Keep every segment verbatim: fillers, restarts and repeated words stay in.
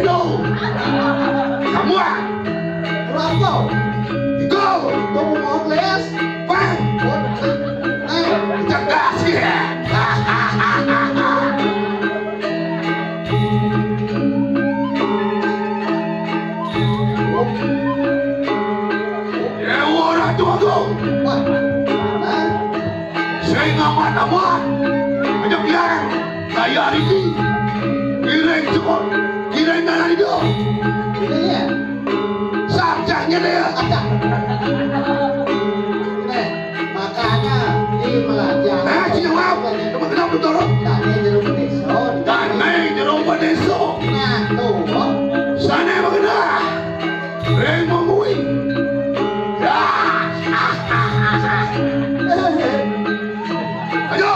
Yo. Kamu ah. Berapa? Itu. Kamu mau les? Bang. Oh, eh, ya. Ya, ora tuaku. Wah. Hah? Sing amat-amat. Aja bilang. Saya ini. Kireng cukup. Kireng dalam hidup. Ini ya. Sarjanya dia. Nih, makanya di belajar. Nah, sini maaf. Teman kenapa turun? Tadi jeruk peniso. Tadi jeruk peniso. Nah, tuh. Sana mengenal. Ring mengui. Ya. Ayo.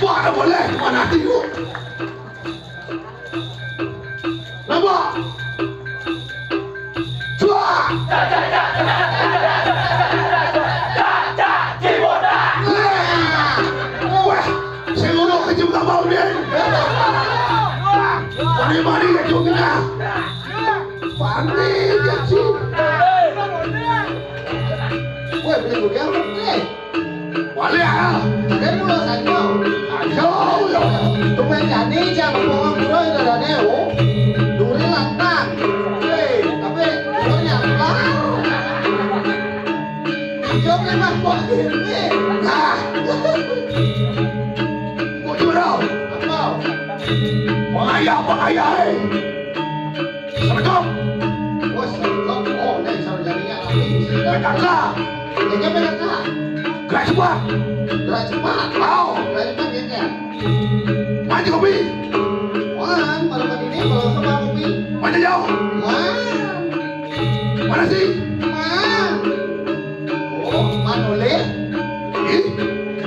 Wah, boleh, mana hatiku? Napa? Cuak! Wah, sing ngono kecil tambah unin. Mari-mari ya, Jung, kita. Panik ya, Jung. Weh, beli gue dia, eh. Wali ah. Dia dulu saja. Ayo, ya. Tumben jadi jam bohong dulu, darane, oh. Duri lantang. Eh, tapi durinya pelan. Hijau memang kok ini. Nah. Mau jual. Apa? Pengayah, pengayah, eh. Assalamualaikum. Wah, assalamualaikum. Oh, nek sarjana api sih. Petaka. Ini petaka. Gerak cepat. Gerak cepat. Mau. Gerak cepat ya. Maju kopi. Wan, malam ini kalau sama kopi. Maju jauh. Wan. Mana sih? Wan. Oh, manulih. Ih,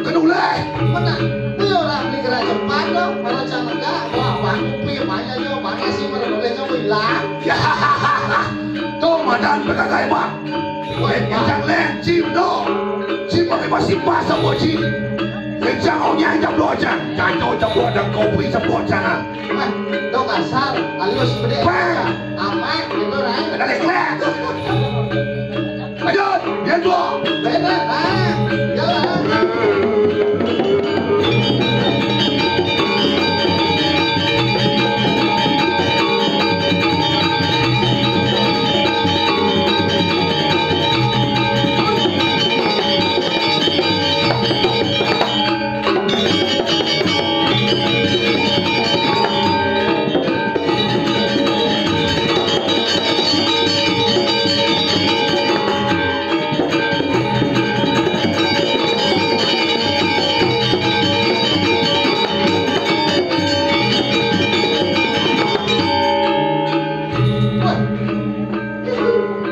kenulih. Mana? Kuwi ora beli gerak cepat to, para canega. Wah, wah, kuwi banyak yo, banyak sih manulih nyo hilang. Tuh, madan P K K hebat. Woi, kencang leh, Cim, do. Cim pakai pasti pas sama Cim. Kencang, oh, nyai jam dua jam. Kacau jam dua jam, kopi jam dua jam. Wah, do kasar, halus, gede. Bang. Aman, gitu, Rai. Ada leh, leh. Lanjut, yang dua. Beda, ah. Jalan.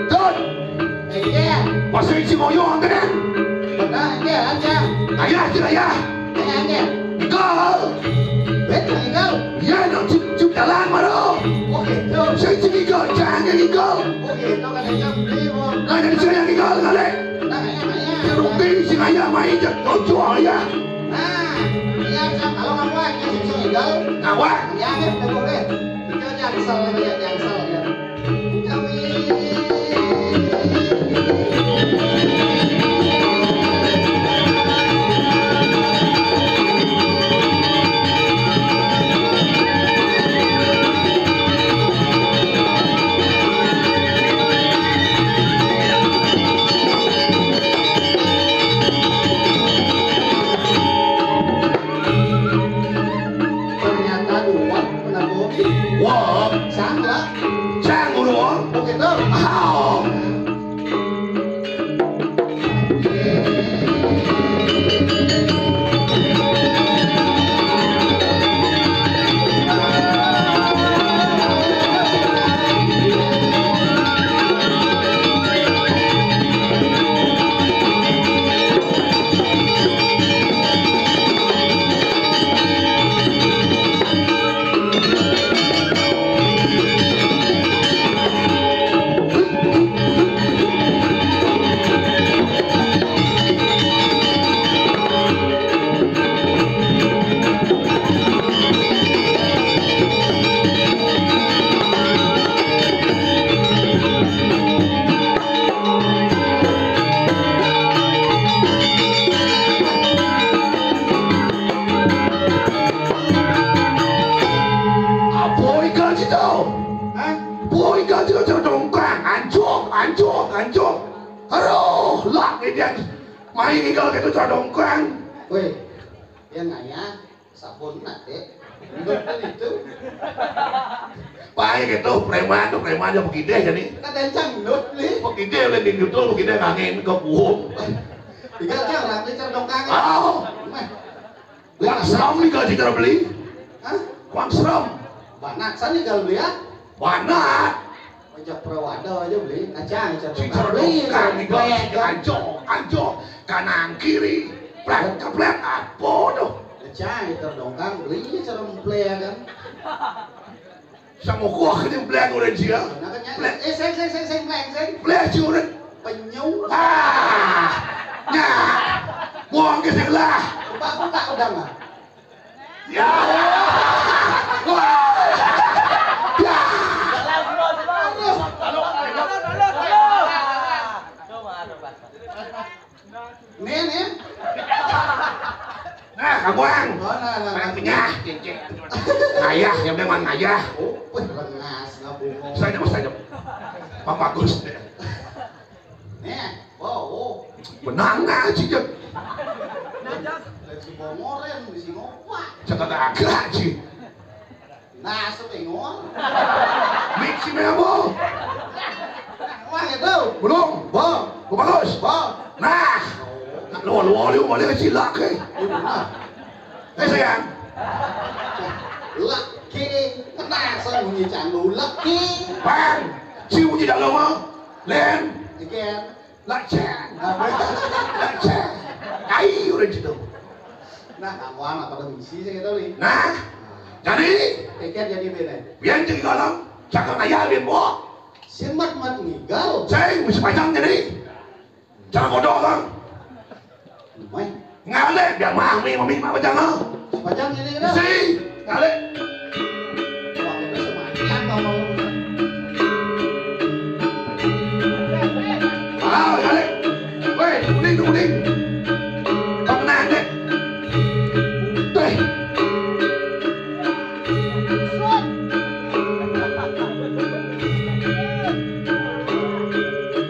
Dot. Iya. Pasal si moyo angkene. Benar, iya, aja. Ayah, sih, ayah. Iya, aja. Ikal. Betul, ikal. Iya, no, cip, cip jalan, maro. Oh, gitu. Saya cip ikal, jangan ikal. Oh, gitu, katanya beli, Bang. Nah, jadi saya yang ikal, kali. Nah, iya, iya. Rugi, sing ayah, main, jak, kau jual, ya. Nah, iya, Cang, kalau kamu aja sih, so, ikal. Kawan. Iya, iya, udah boleh. Ikal, jangan salah, ya, jangan salah, ya. Ternyata dua, kenapa? Wah. Salah. Cang, ngono. Oh, gitu. Oh. Cerdongkang, anjog, anjog, anjog. Aduh, lah, ini yang main ini kalau gitu cerdongkang. Woi, yang nanya, sabun nate. Menurut itu. Pakai gitu, preman tuh, preman yang begini jadi. Kan ada cangdut nih. Begini, udah gitu, begini ngangin ke kuhum. Tiga cara, ini cerdongkang. Oh. Meh. Wang seram nih kalau cara beli. Hah? Wang seram. Banat sana kalau beli ya? Banat. Ojek Prawada aja beli. Aja, aja. Si cerdongkang nih kalau si anjog, anjog. Kanan kiri. Plek, keplek, apa tuh? Aja, cerdongkang beli aja cara plek ya kan. Sama kuah ini blek orang dia. Nah, kan ya. Blek. Eh, sing, sing, sing, sing, blek, sing. Blek si orang. Penyu. Ah, ya. Buang ke sebelah. Buka, buka udah mah. Ya. Wah. Ya. Nih, nih. Nah, kamu ang. Oh, nah, nah, nah. Ngayah, yang memang ngayah. Oh, wih, lengas, nggak bohong. Saya, saya. Pak Bagus. Nih, oh, oh. Benang nggak sih, Jek? Lihat si Bomoren, di si Ngopak. Cakap agak sih. Nah, sepengor. Mik si Memo. Wah, itu. Belum. Bo. Bo bagus. Bo. Nah. Lu, lu, lu, lu, lu, cilak, eh. Ibu, nah. Eh, sayang. Laki. Kenal saya bunyi candu. Laki. Bang. Si bunyi dalam, ah. Len. Again. Laceng. Laceng. Ai, orang situ. Nah, kawan apa tuh misi saya tahu nih. Nah, jadi, pikir jadi beda. Biar jadi kalau cakap ayah dia mau. Semat mat ngigal. Saya mesti pacang jadi. Cara bodoh kan. Mai. Ngalek biar mami, mami mak pacang ah. Pacang jadi kena. Si, ngalek. Wah, kita sematian kalau mau. Ah, ngalek. Weh, kuning, kuning. Bang Nandek. Teh.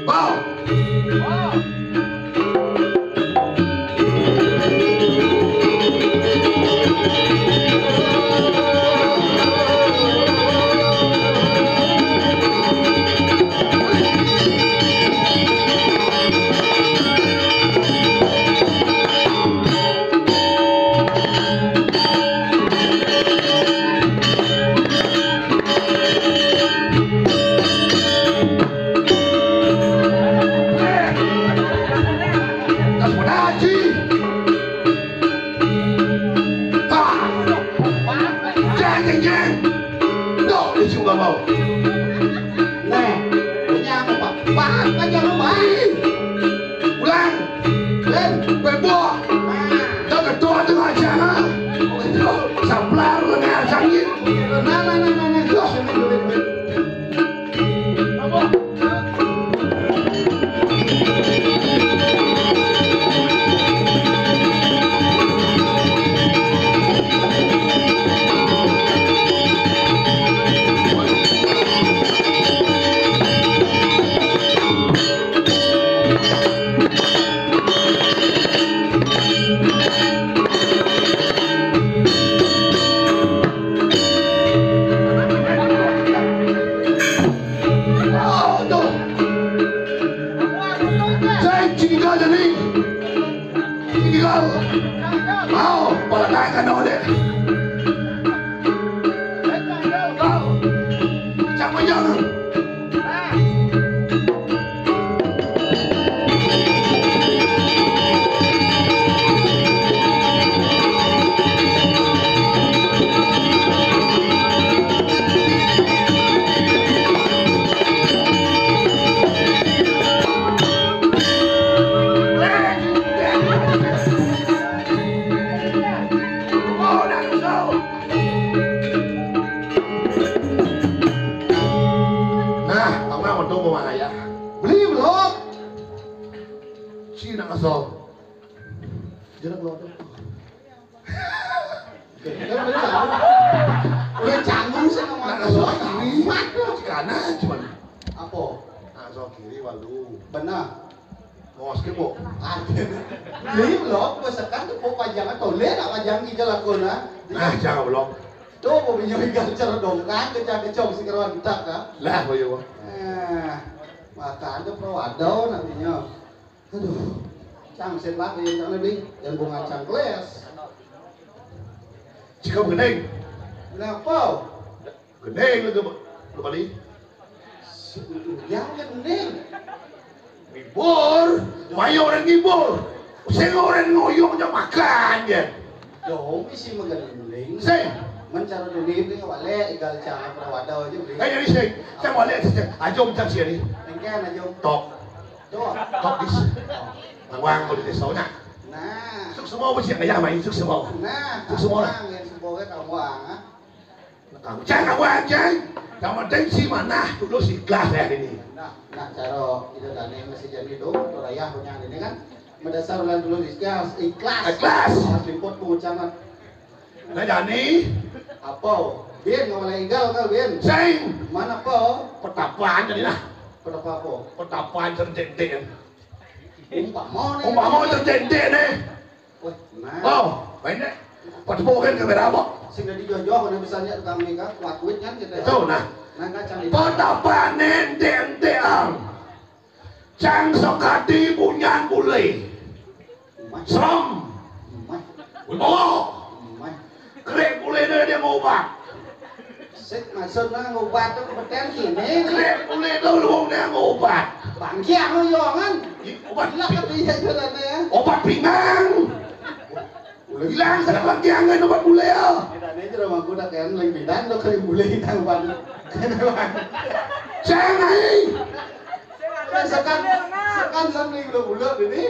Bau. Jeng, jeng, jeng. Tuh, dia juga mau. Nih, punya apa, Pak? Pak, kan jangan main. Ulang. Len, bebo. Nah. Dah ketua tu aja. Itu, samplar lengan sakit. Nah, nah, nah, nah, nah. Tuh. Aduh. Saya tinggal jadi. Tinggal. Mau, pala tangan dong, deh. Mau. Siapa jangan? Nah, tau nggak, untung gua nggak ya. Beli belum? Cina ngasal. Jeruk belum tuh. Udah canggung sih ngomong. Nggak ngasal ini. Karena cuman. Apa? Nah, so kiri walu. Benar. Ngos ke, Bu. Lim lo, besekan tu, Bu, pajang atau le nak pajang kita lakon, ah. Nah, jangan belum. Tu, Bu, minyo igal cara dongkang, kecang kecong si keruan tak, ah. Lah, boyo. Eh, makan tu perahu ada nak minyo. Aduh. Cang set lah, yang cang lebih. Yang bunga cang keles. Cikap gending. Kenapa? Gending lagi, Bu. Lu balik. Yang gending. Ngibur, mayo orang ngibur. Sing orang ngoyong aja makan je. Dong, isi magending. Sing. Mencara dunia ni wale igal cara perawada aja beli. Eh, jadi sing. Saya wale sing. Ajom cak sini. Engke ajom. Tok. Tok. Tok dis. Mawang boleh desa nya. Nah. Suk semua mesti ayah main suk semua. Nah. Suk semua lah. Yang semua kamu ah. Kamu jangan wajar. Yang penting si manah tulus ikhlas ya ini. Nah, nah cara kita dane masih jadi dong, orang ayah punya ini kan. Mendasar ulang dulu ikhlas, ikhlas. Ikhlas. Harus liput pengucapan. Nah, Dani. Apa? Bin, oleh igal kau, Bin? Sing. Mana apa? Petapan tadi lah. Petapa apa? Petapan cerdik-cerdik. Umpama ni. Umpama cerdik-cerdik ni. Weh, nah. Oh, main deh. Pada bukan kamera apa? Sing dari jauh-jauh, mana bisa lihat tukang mereka, kuat duit kan, gitu ya. Betul, nah. Nah, kacang itu. Petapan ente-ente ang. Cang sakadi bunyan bule. Umai. Seram. Umai. Wibawa. Umai. Kerek bule dia dia ngobat. Sik maksudnya ngobat tu kompeten kini ni. Kerek bule tu luang dia ngobat. Bangkiang lu jangan. Obat. Lah kata iya jalannya ya. Obat pinggang. Udah hilang sekarang tiangan obat bule ya. Tidak ada aja rumah aku nak yang lain bidan dok kali bule hilang ban. Jangan ai. Sekan sekan sambil bule bule ini.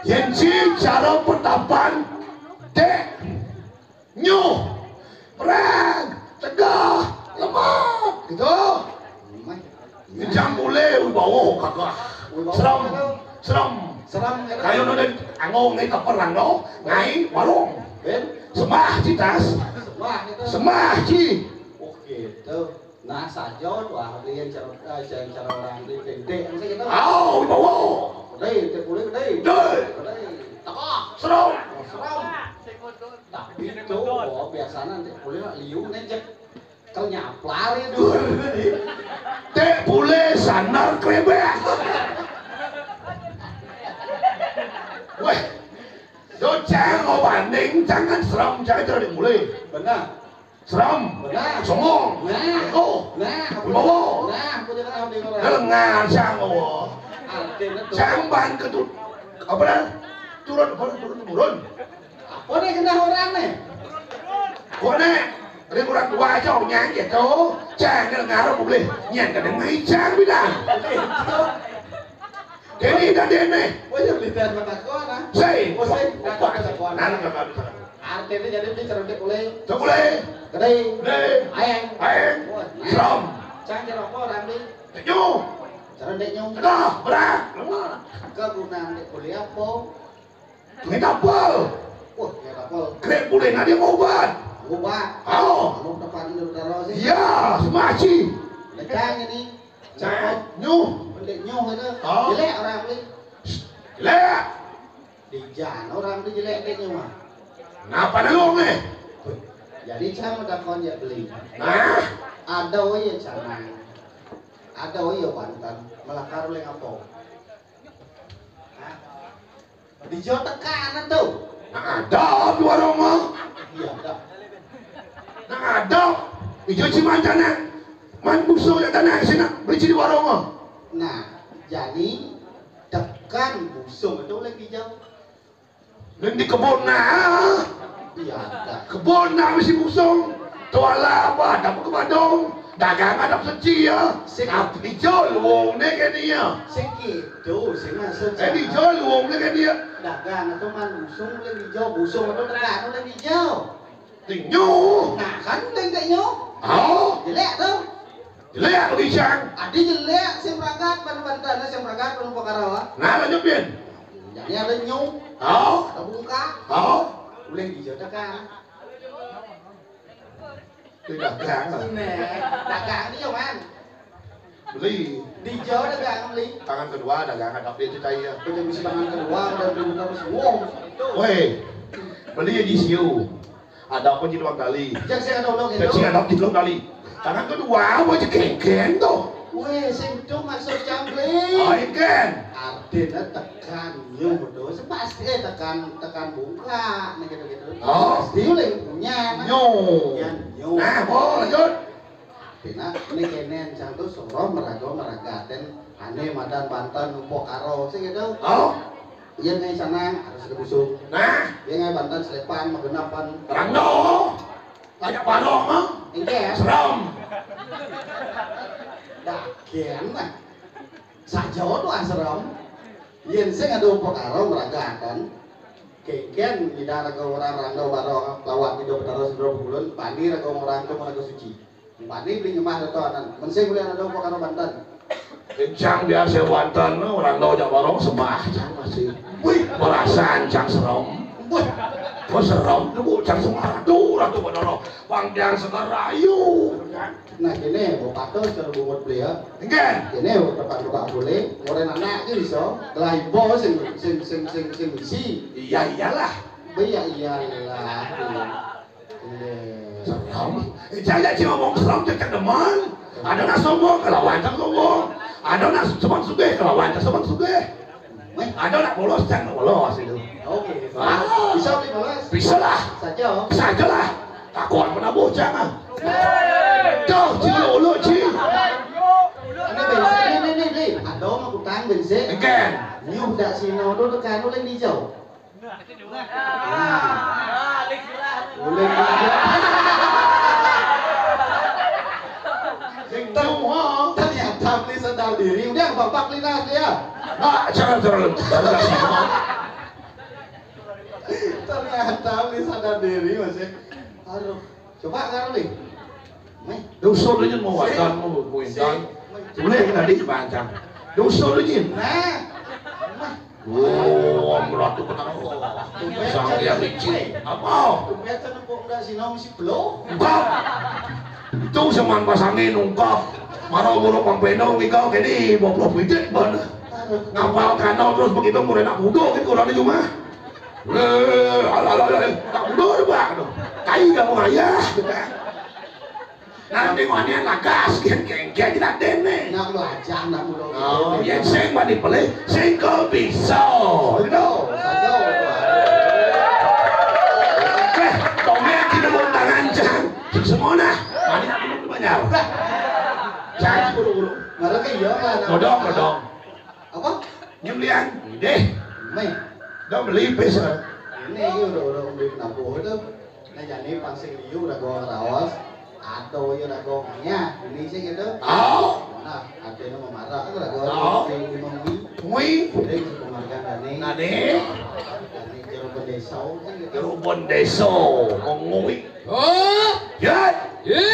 Yang si cara petapan dek nyuh perang tegah lemak gitu. Ngejam bule wibawa kakak. Seram. Seram. Seram. Kayu nonton angong ngai kaperang no, ngai warung. Sembah citas. Sembah ci. Oh gitu. Nah saja wah beli yang cara eh, yang cara orang di pendek yang saya tahu. Oh, wibawa. Gede, cek bule gede. Gede. Gede. Tegah. Seram. Oh, seram. Tapi itu oh, biasanya nanti bule liu ngejek. Kau nyaplari dulu. Dek bule sanar krebek. Weh, yo cang obaning jangan seram jangan jadi mulai. Benar. Seram. Benar. Songong. Nah. Oh. Nah. Bawa. Nah, aku jangan ambil orang. Lengan cang bawa. Artinya tuh. Cang ban ketut. Apa dah? Turun apa turun turun. Apa nih kena orang nih? Kok nih? Ini kurang dua aja orangnya gitu. Jangan ngarep boleh. Nyen kadang ngicang bilang. Jadi dah dia nih. Oh ya beli dan mata kau nah. Saya. Oh saya. Nah, nah, nah, nah. Artinya jadi beli cerdik boleh. Tak boleh. Gede. Gede. Aeng. Aeng. Wah, nah. Seram. Cang kira apa orang ni? Nyu. Cerdik nyu. Dah, berat. Kegunaan dek boleh apa? Ngetapel. Wah, ngetapel. Grek boleh nak dia ngobat. Ngobat. Oh. Kalau dapat ini berdarah sih. Ya, semaci. Lekang ini. Cakap. Nyuh. Pendek nyuh itu. Oh. Jelek orang beli. Jelek. Di jalan orang beli jelek pendek nyuh mah. Napa nanggung eh? Jadi cang udah kon ya beli. Nah. Ada ya cang. Ada ya bantan. Melakar oleh apa? Hah? Dijo tekanan tu. Nah, ada di warung mah. Iya, ada. Nah, ada. Ijo ciman tanah. Man busung ya tanah sini beli di warung mah. Nah, jadi tekan busung itu oleh dijo. Dan di kebun nah. Iya, ada. Kebun nah mesti busung. Tuala apa? Ada apa ke Badung? Dagang ada seci ya. Sip. Tapi dijo luwung ni kan dia. Sing gitu, sing maksud. Eh, dijo luwung ni kan dia. Dagang atau man busung boleh dijo, busung atau tekan boleh dijo. Tinyu. Nah, kan deng dek nyu. Oh. Jelek tu. Jelek bagi cang. Adi jelek, sing ragat, ban bantan, sing ragat, ban perkara. Nah, lanjut, Bin. Jadi ada nyu. Oh. Ada bungka. Oh. Boleh dijo tekan. Tidak dagang. Nah, dagang dia, man. Beli. Di jauh dagang beli. Tangan kedua dagang ada dia cerita ya. Punya misi tangan kedua dan dulu terus. Wow. Weh, beli di siu. Ada apa di luar kali? Yang saya ada ulang itu. Saya ada di luar kali. Tangan kedua apa aja kengkeng tuh? Weh, sing itu maksud cangkli. Oh, kengkeng. Artinya tekan nyuh tuh. Pasti eh tekan tekan bungka nih gitu-gitu. Oh. Pasti udah punya. Nyuh. Yang nyuh. Nah, mau lanjut. Artinya ini kenen cang tuh sorom merago meragaten ane madan banten upok karo sih gitu. Oh. Iya ngai sana harus ada busuk. Nah. Iya ngai banten selepan magenapan. Rando. Banyak barong ah. Enggak ya. Seram. Dakian lah. Saja tuh asram. Yen sing ada upok karo meragaten. Kengken ida raga orang rando barong lawat ida betara sendro bulan pani raga orang tuh raga suci. Pani beli nyemah reto anan. Mensing kuliah ada upok karo banten. Kencang biasa banten orang tau jak barong sembah cang masih. Wih, perasaan cang serem. Wih, kok serem tu bu cang sembah tu ratu badoro. Bang cang segar rayu. Nah kene bapak tu secara bungut beliau. Enggak. Kene bapak bapak boleh. Orang anak je bisa. Telah ibu sing sing sing sing sing si. Iya iyalah. Iya iyalah. Serem. Jaya cing ngomong serem cek demen. Ada nak sombong kelawan cang sombong. Ada nak sombong sugih kelawan cang sombong sugih. Ada nak polos cang polos itu. Oke. Ah. Bisa beli polos? Bisa lah. Saja. Saja lah. Takut penabuh cang ah. Tuh, cing ulu-ulu cing. Ini bensin ini nih, nih. Ada mau utang bensin. Enggak. Nyuh dak sino tuh tekan oleh hijau. Nah. Boleh juga. Sing tahu, ha? Ternyata beli sadar diri, udah bapak linas dia. Ah, jangan terlalu. Ternyata beli sadar diri masih. Aduh, coba kan nih. Meh. Dosa tu nyen mau wadan mau kuintan. Boleh kena di bancang. Dosa tu nyen. Nah. Oh, meratu petang. Sang dia licin. Apa? Tumben kan empuk dah si Naum si Belo. Engkau. Itu seman pasangin ungkap. Marau buruk pampeno ngikau kini dua puluh pitik ban. Ngapal kanau terus begitu mulai nak kudo gitu orang di rumah. Eh, alah alah alah. Tak kudo tu bah. Kai kamu ayah. Nanti mana lagas geng geng geng kita dene. Nak belajar nak muda. Oh, yang sing mani pelih, sing kau bisa. Betul. Saja. Eh, tongnya kita mau tangan cang. Semua nah. Mani nak minum banyak. Cang buru-buru. Marah ke iya lah. Kodong kodong. Apa? Nyemlian. Deh. Meh. Dong beli pis. Ini iya udah udah beli penabuh itu. Nah, jani pansing liu rago raos, atau iya rago nganyah, ini sih gitu. Oh. Nah, artinya memarah kan rago Oh. Sing di memi. Wih. Jadi kemargan dani. Nade. Dani jeruk bendesau sih gitu. Jeruk bendesau, mengui. Oh. Ya. Ya.